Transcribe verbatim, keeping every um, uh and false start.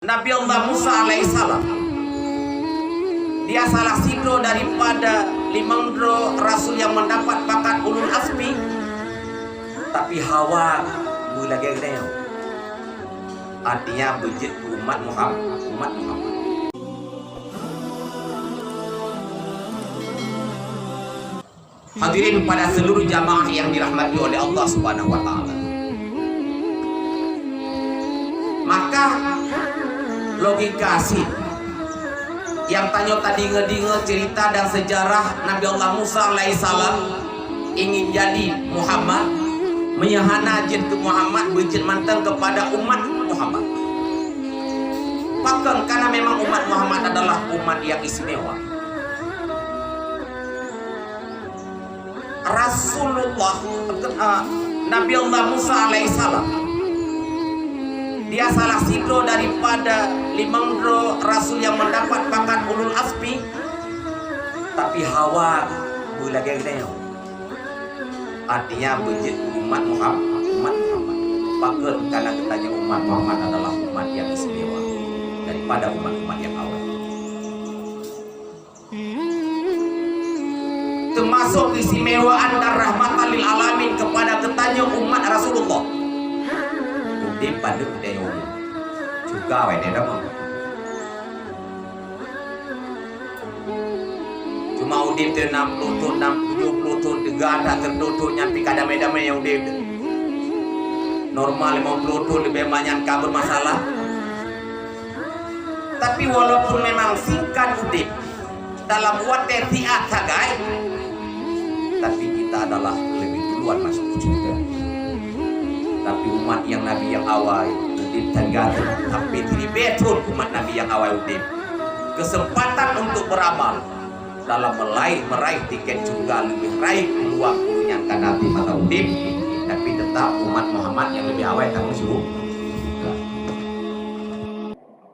Nabi Allah Musa alaihissalam, dia salah sidroe daripada limong droe rasul yang mendapat pangkat ulul azmi, tapi hawa beulagèe nyoe. Artinya, beujeuet keu umat Muhammad, umat Muhammad. Hadirin pada seluruh jamaah yang dirahmati oleh Allah Subhanahu wa Ta'ala. Maka, logika sih, nyang tanyoe tadeungoe-deungoe cerita dan sejarah Nabi Allah Musa alaihissalam ingin jadi Muhammad, meunyoe hana jeuet keu Muhammad, beujeuet mantong kepada umat Muhammad. Pakon? Karena memang umat Muhammad adalah umat yang istimewa. Rasulullah, eh, Nabi Allah Musa alaihissalam, dia salah sidroe daripada limong droe rasul yang mendapat pangkat ulul azmi, tapi hawa beulagèe nyoe. Artinya, beujeuet umat Muhammad, umat Muhammad. Pakon? Karena geutanyoe umat Muhammad adalah umat yang istimewa daripada umat-umat yang awai. Termasuk keistimewaan dan rahmatan lil alamin kepada geutanyoe umat Rasulullah. Udép paneuk dayong. Juga wai deh dah. Cuma udép teu enam puluh thon, enam puluh thon, teuga that teututoe nyan pih ka damé-damé nyang udép. Normal limong puluh thon leubeh banyak ka bermasalah. Tapi walaupun memang singkat udép, dalam watèe siat sagai, tapi kita adalah lebih duluan masuk ke surga. Tapi umat yang Nabi yang awai, udép teuga sampai siribèe thon umat Nabi yang awai udép. Kesempatan untuk beramal dalam meraih, meraih tiket surga lebih raih peluang ureueng nyang ka Nabi masa udép, tapi tetap umat Muhammad yang lebih awai ka masuk.